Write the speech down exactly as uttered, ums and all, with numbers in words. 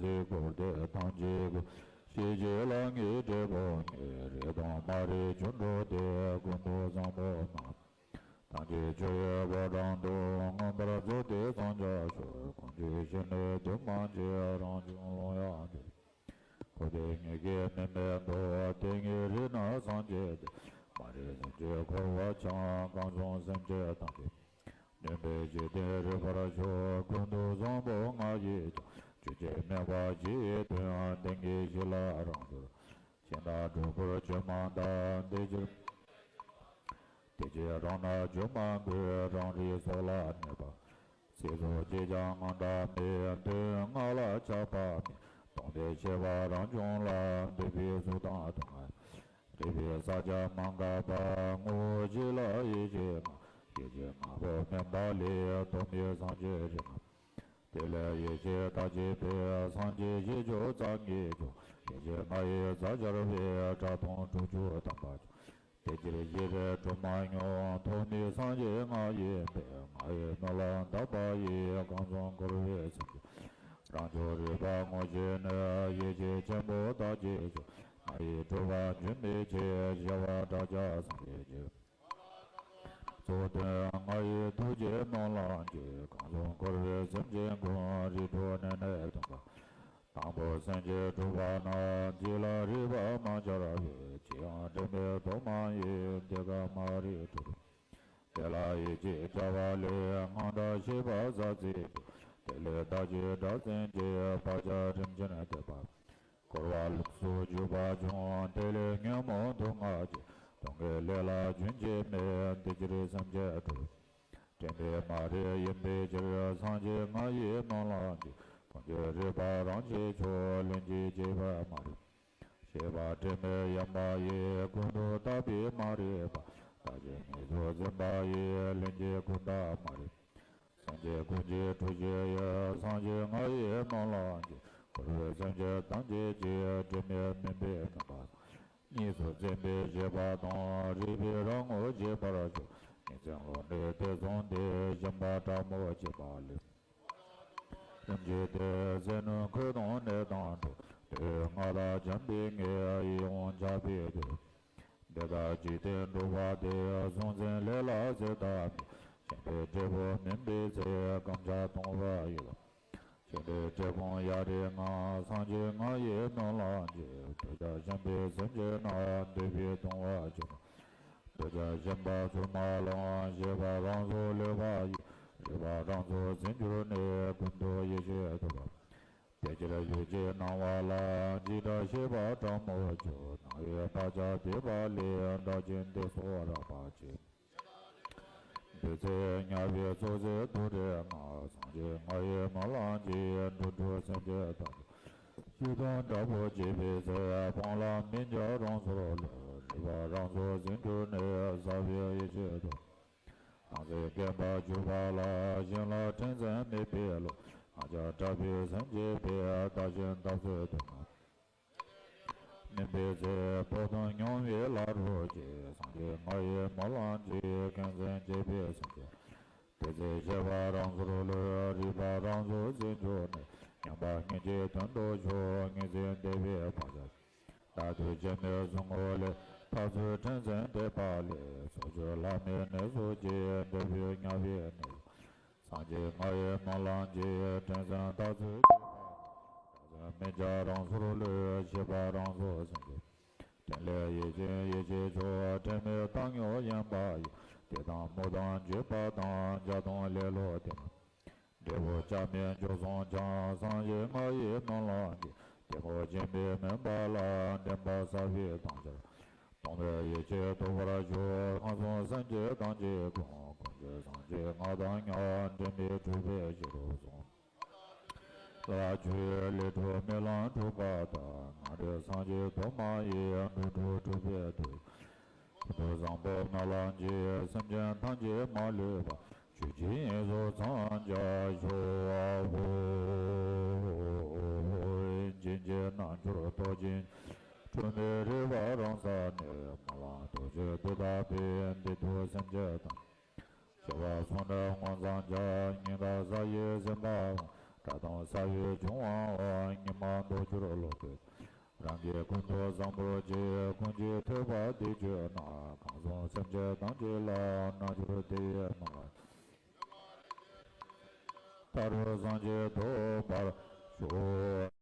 དེ་འཁོར་འདས་ཐམས་ཅད་ཀུན། ཤེས་བྱའི་ལམ་གྱི་འབྲས་བུ་ཉིད། རིག་དང་མ་རིག་རྒྱུ་འགྲོ་དེ། ཀུན་ཏུ་བཟང་པོ་རྣམས། ཐམས་ཅད་ཆོས་ཡོད་པ་དང་དུ། མངོན་པར་རྫོགས་ཏེ་འཚང་རྒྱ་ཤོག་ཀུན་གྱི་ཞི་གནས་དུ་མ་མཆིས། རང་བྱུང་ཀློང་ཡངས་ཏེ། འཁོར་འདས་གཉིས་ཀྱི་མུན་པའི་མཐུ། དེ་ཉིད་རིག་ན་སངས་རྒྱས་ཏེ། མ་རིག་སེམས་ཅན་འཁོར་བ་འཁྱམས། གང་བྱུང་སེམས་ཅན་ཐམས་ཅད། འདུན་པའི་འཇིག་རྟེན་རིག་པར་ཤོག་ཀུན་ཏུ་བཟང་པོ་ང་ཡིས་ཀྱང་། ཆོས་ཀྱི་སྨོན་པ་ཇི་སྙེད་བཏོན། དེང་གི་གཞི་ལ་རང་གྱུར། ཤིང་རྟ་སྒྲོ་སྐུར་ཆོས་མ་འདའ། དེ་ཕྱིར། དེ་ཕྱིར་རང་སྣང་སྒྱུ་མ་བཀོད། རང་རིག་སོགས་ལ་གནས་པ། ཚིག་རྩུབ་སྤྱད་ཀྱང་དངངས་སྐྲག་མེད། དོན་ལྔ་ལ་ཆགས་པ་མེད། སྟོང་པའི་ཤེས་པ་རང་བྱུང་ལ། འདུས་པའི་གཟུགས་དང་དུ་མ་ཡིན། རིག་པའི་ས་བརྒྱ་མ་འགགས་པ། ངོ་བོ་གཅིག་ལ་ཡེ་ཤེས་ལྔ། ཡེ་ཤེས་ལྔ་པོ་སྨིན་པ་ལས། སྟོང་པའི་སངས་རྒྱས་རིགས་ལྔ། དེ་ལས་ཡེ་ཤེས་མཐའ་ཡས་པའི། སངས་རྒྱས་བཞི་བཅུ་རྩ་ལྔས་སྐྱོང་། ཡེ་ཤེས་ལྔ་ཡི་རྩ་ཆེར་སྦས། གྲགས་སྟོང་དྲུག་ཅུ་ཐམ་པ་ཀྱང་། དེ་ཕྱིར་ཤེས་རིག་དྲུག་མ་སྙོམས། ཐོག་མའི་སངས་རྒྱས་ང་ཡིན་པས། ང་ཡི་སྨོན་ལམ་དག་པ་ཡིས། གང་བྱུང་འཁོར་བའི་སེམས་ཅན། རང་བྱུང་རིག་པ་ངོ་ཤེས་ནས། ཡེ་ཤེས་ཆེན་པོ་དག་གིས་སྐྱོང་། ང་ཡི་སྤྲུལ་པ་རྒྱུན་མི་འཆད། བྱེ་བ་ཕྲག་བརྒྱ་སངས་རྒྱས་ཀྱི། ཚོགས་བསྟན་ང་ཡི་ཐུགས་ཀྱི་སྨོན་ལམ་གྱིས། གང་བྱུང་འཁོར་བའི་སེམས་ཅན་ཀུན། རིགས་དྲུག་ནད་ནད་གདོན་པ། དང་པོ་སེམས་ཅན་འཁྲུགས་པ་ན། འཇིག་ལ་རིག་པ་མ་འཆར་བས། ཅི་ཡང་དྲན་པའི་དོན་མ་ཡིན། དེ་ཀ་མ་རིག་འཁྲུལ་པས། དེ་ལ་ཡིད་ཆེས་བྱ་བ་ལས། སྔངས་སྐྲག་ཤེས་པ་ཟག་བཅས་ཏེ། དེ་ལས་བདག་གིས་སྐྲག་འཛིན་བྱེད། བག་ཆགས་རིམ་བཞིན་འདས་པ། འཁོར་བ་ལུགས་སུ་འཇུག་པ་བྱུང་། དེ་ལས་ཉོན་མོངས་དུག་ལྔ་བསྐྱེད། སྡུག་བསྔལ་ལས་ལ་རྒྱུན་ཆད་མེད། དེ་ཕྱིར་སེམས་ཅན་འཁྲུགས། དྲན་པས་མ་རིག་ཡིན་པའི་ཕྱིར། སངས་རྒྱས་ང་ཡི་སྨོན་ལམ་གྱིས། ཀུན་གྱི་རིག་པ་རང་ཆས་མཆོག་ལྷུན་གྱིས་གཅིག་པར་མ་རིག་ཤེས་པ་དྲི་མེད་ཡངས་པ་ཡིས། ཀུན་ཏུ་བརྟགས་པས་མ་རིག་པ། བདག་གིས་ངེས་སུ་འཛིན་པ་ཡིས། ལྷུན་གྱིས་གོས་འདག་མ་རིག་སེམས་ཅན་ཀུན་གྱི་གྲོགས་བྱེད་ཡོད། སངས་རྒྱས་ང་ཡི་སྨོན་ལམ་གྱིས། འཁོར་བའི་སེམས་ཅན་ཐམས་ཅད་ཀྱི། དྲི་མེད་མུན་པའི་མུན་པ། གཉིས་སུ་འཛིན་པའི་ཤེས་པ་དང་། རིག་པའི་རང་ངོ་རྗེན་པར་གྱུར། ཉིན་མཚན་ལོ་འདྲེས་དུས་གསུམ་དུ། ཞེན་པ་དྲག་མོ་བྱེད་པ་ལས། རིམ་གྱིས་དེ་ཟད་ནུས། འཁོར་དང་ནད་དང་འཁྲུགས། དུག་ལྔ་དང་འཇམ་པའི་ངད། ཡིད་འོང་ཆགས་པའི་དུས། འདི་དག་འཇིག་རྟེན་འཁྲུགས་པ་དེ། གཟུང་འཛིན་ལས་ལ་ཟད་མཐའ་མེད། ཞེན་པའི་འབྲས་བུ་སྨིན་པའི་ཚེ། བརྐམ་ཆགས་གདུང་བ་ཡི་དྭགས། ཞེན་པའི་འབྲས་སྤུངས་གཡའ་རིའི་ངང་། སངས་རྒྱས་ང་ཡི་སྨོན་ལམ་གྱིས། འདོད་ཆགས་ཞེན་པའི་སེམས་ཅན་རྣམས། འདུས་པའི་གདུང་བ་ཆུ་དང་། འདོད་ཆགས་ཞེན་པ་ཚུར་མ་ལང་། ཤེས་པ་རང་སོར་ལུས་པ་ཡི། རིག་པ་རང་སོར་ཟིན་གྱུར་ནས། ཀུན་ཏུ་ཡེ་ཤེས་ཐོབ་པ། དེ་ཕྱིར་ཡུལ་གྱི་སྣང་བ་ལ། འཇིགས་སྐྲག་ཤེས་པ་དྲག་མོ་སྐྱེ། སྣང་བའི་བག་ཆགས་འདུས་པ་ལས། བདག་གི་འདོད་སོགས་རགས་པ་ཆེ། འདུས་ཚད་ཉ་བའི་ཚོགས་བསྲེ་དུག་སྦྲུལ་ལྔ། སངས་རྒྱས་ང་ཡི་སྨོན་ལམ་གྱིས། འགྲོ་དྲུག་སེམས་ཅན་ཐམས་ཅད། ཆོས་དང་དྲག་པོ་བྱེད་པའི་ཚེ། སྤང་བླང་མི་འཇིགས་རང་སོར་ལུས། རིག་པ་རང་སོར་ཟིན་གྱུར་ནས། ཟབ་པའི་ཡེ་ཤེས་ཐོབ། སྣང་སྲིད་བརྒྱན་པར་གྱུར་པ་ལ། གཞན་ལ་དྲིན་ཅན་མེད་པའི་བློ། སྣང་ཆ་དྲག་པོས་སེམས་བསྐྱེད་པས། བདག་གཞན་བདག་རྩོད་དུ་མ། སྨིན་པའི་ཚེ། བོགས་འཐོམས་མྱོང་བའི་ལ་རོ་སྐྱེ། སངས་རྒྱས་ང་ཡི་སྨོན་ལམ་གྱིས། ཁེངས་བཙན་བྱེད་པའི་སེམས་ཅན། དེ་ཚེ་ཤེས་པ་རང་སོར་ལུས། རིག་པ་རང་སོར་ཟིན་གྱུར་ནས། མཉམ་པ་ཉིད་ཀྱི་དོན་དུ་ཤོག་ངེས་འཛིན་འདུས་པའི་བག་ཆགས། རྟག་ཏུ་སྐྱེ་མེད་གཟུགས་ངོ་ལས། མཐའ་རྩོད་དྲིན་ཅན་འདས་པ་ལས། ཕྱོགས་བཅུའི་ལྷ་མིའི་གནས་སུ་སྐྱེ། འབྲས་བུའི་དམྱལ་བའི་གནས་སུ། སངས་རྒྱས་ང་ཡི་སྨོན་ལམ་གྱིས། དྲིན་ཅན་མཐའ་རྩོད་འདས་པ་ལས། བདག་འཛིན་མི་རྒྱག་རང་སོར་ལུས། ཤེས་པ་རང་སོར་ཟིན་གྱུར། དྲིན་ལས་ཡེ་ཤེས་ཡེ་ཤེས་མཆོག་དྲི་མེད་བཏང་སྙོམས་ཡངས་པ་ཡིས། གཏི་དང་མུག་དང་འགྱོད་པ་དང་། བྱ་དང་ལེ་ལོ་དེ་རྣམས། འབྲས་བུ་ཆགས་མེད་མཆོག་ཟུང་འཆང་། སངས་རྒྱས་ང་ཡི་སྨོན་ལམ་གྱིས། གཏི་མུག་སྦྱིན་པའི་མུན་པ་ལ། འདྲེན་པ་ཟབ་པའི་དྭངས་ཤེལ། སྟོང་པའི་ཡེ་ཤེས་ཐོབ་པར་ཤོག་ཁམས་གསུམ་སེམས་ཅན་ཐམས་ཅད་ཀུན། ཀུན་གྱི་སངས་རྒྱས་ང་དང་མཉམ། འབྲལ་མེད་གྲོལ་བའི་ཤེས་རབ་གསུམ། ལ་ཆོས་ལས་གྲོལ་རྨི་ལམ་འཁྲུལ་པ་དག་ང་འདྲའི་སངས་རྒྱས་ཐོག་མ་ཡིན། འགྲོ་དྲུག་གྲོལ་བའི་དུས། ཀུན་ཏུ་བཟང་པོ་སྨོན་ལམ་གྱིས། སེམས་ཅན་ཐམས་ཅད་མ་ལུས་པ། ཆོས་ཀྱི་དབྱིངས་སུ་འཚང་རྒྱ་ཤོག །བྱིན་གྱིས་རྣམ་གྱུར་རྡོ་རྗེ། འཁྲུལ་མེད་རིག་པ་རང་ས་ནས། སྨོན་ལམ་རྡོ་རྗེ་འདི་དག་པས། འདི་ཐོས་སེམས་ཅན་ཐམས་ཅད། སྐྱེ་བ་གསུམ་ནས་མངོན་འཚང་རྒྱ། སྙིང་ག་ས་ཡི་སེམས་དཔའ་དབང་ དགྲ་དང་ཚ་བའི་འབྱུང་བའོ། ཉི་མ་ལྡོག་འགྱུར་ལོག་སྟེ། རང་གི་ཀུན་ཏུ་བཟང་པོ་ཆེ། ཀུན་གྱིས་ཐོས་པ་འདི་བརྗོད་ན། གང་བྱུང་སེམས་ཅན་ཐམས་ཅད་ལ། རྣལ་འབྱོར་དེ་ཡི་སྨོན་ལམ། མཐར་སངས་རྒྱས་ཐོབ་པར་ཤོག།